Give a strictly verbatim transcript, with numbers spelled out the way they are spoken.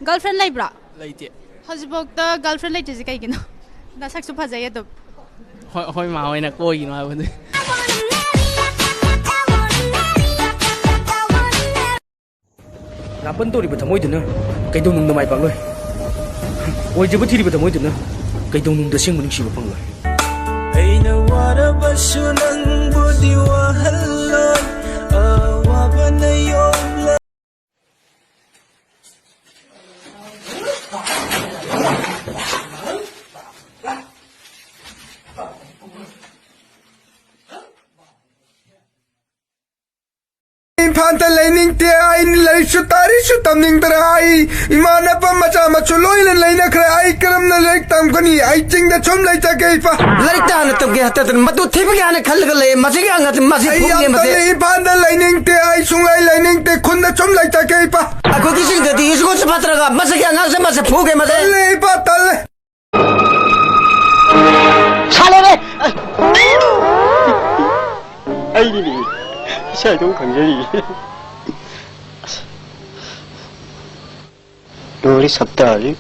Girlfriend ꯂꯩꯕ꯭ꯔꯣ? ꯂꯩꯇꯦ꯫ ꯍꯧꯖꯤꯛꯐꯥꯎꯗ girlfriend ꯂꯩꯇ꯭ꯔꯤꯁꯦ ꯀꯩꯒꯤꯅꯣ? ꯅꯁꯛꯁꯨ ꯐꯖꯩ ꯑꯗꯨꯝ꯫ ꯍꯣꯏ, ꯑꯩꯈꯣꯏ ꯃꯥ ꯍꯣꯏꯅ ꯀꯣꯏꯒꯤꯅꯣ ꯍꯥꯏꯕꯗꯨ꯫ ꯅꯥꯄꯟ ꯇꯧꯔꯤꯕ ꯊꯃꯣꯏꯗꯨꯅ ꯀꯩꯗꯧꯅꯨꯡꯗ ꯃꯥꯏ ꯄꯥꯛꯂꯣꯏ꯫ ꯑꯣꯏꯖꯕ ꯊꯤꯔꯤꯕ ꯊꯃꯣꯏꯗꯨꯅ ꯀꯩꯗꯧꯅꯨꯡꯗ ꯑꯁꯦꯡꯕ ꯅꯨꯡꯁꯤꯕ ꯐꯪꯂꯣꯏ꯫ ꯑꯩꯅ ꯋꯥꯔꯕꯁꯨ ꯅꯪꯕꯨꯗꯤ ꯋꯥꯍꯜꯂꯣꯏ꯫ ꯑꯋꯥꯕꯅ ꯌꯣꯝꯂ ꯏꯝꯐꯥꯜꯗ ꯂꯩꯅꯤꯡꯗꯦ꯫ ꯑꯩꯅ ꯂꯥꯏꯔꯤꯛꯁꯨ ꯇꯥꯔꯤꯁꯨ ꯇꯝꯅꯤꯡꯗ꯭ꯔꯦ꯫ ꯑꯩ ꯏꯃꯥꯟꯅꯕ ꯃꯆꯥ ꯃꯁꯨ ꯂꯣꯏꯅ ꯂꯩꯅꯈ꯭ꯔꯦ꯫ ꯑꯩ ꯀꯔꯝꯅ ꯂꯥꯏꯔꯤꯛ ꯇꯝꯒꯅꯤ? ꯑꯩ ꯆꯤꯡꯗ ꯁꯨꯝ ꯂꯩꯖꯒꯦ ꯏꯄꯥ꯫ ꯂꯥꯏꯔꯤꯛ ꯇꯥꯅ ꯇꯝꯒꯦ ꯍꯥꯏꯇꯗꯅ ꯃꯗꯨ ꯊꯤꯕꯒꯤ ꯍꯥꯏꯅ ꯈꯜꯂꯒ ꯂꯩ꯫ ꯃꯁꯤꯒꯤ ꯑꯉꯥꯡꯁꯤ ꯃꯁꯤ ꯑꯩ ꯌꯥꯝ ꯐꯨꯒꯦ ꯃꯁꯤ꯫ ꯇꯜꯂꯤ꯫ ꯏꯝꯐꯥꯜꯗ ꯂꯩꯅꯤꯡꯗꯦ꯫ ꯑꯩ ꯁꯨꯡꯂꯩ ꯂꯩꯅꯤꯡꯗꯦ꯫ ꯈꯨꯟꯗ ꯁꯨꯝ ꯂꯩꯖꯒꯦ ꯏꯄꯥ꯫ ꯑꯩꯈꯣꯏꯒꯤ ꯆꯤꯡꯗꯗꯤ ꯁ꯭ꯀꯨꯜꯁꯨ ꯐꯠꯇ꯭ꯔꯒ ꯃꯁꯤꯒꯤ ꯑꯉꯥꯡꯁꯦ ꯃꯁꯤ ꯐꯨꯒꯦ ꯃꯁꯤ꯫ ꯇꯜꯂꯦ ꯏꯄꯥ, ꯇꯜꯂꯦ꯫ ꯁꯥꯂꯦꯅꯦ! ꯑꯩꯅꯤꯅꯦ꯫ ꯏꯁꯥ ꯏꯇꯣꯝ ꯈꯪꯖꯔꯤ꯫ ꯂꯣꯏꯔꯦ ꯁꯞꯇꯥꯁꯤ꯫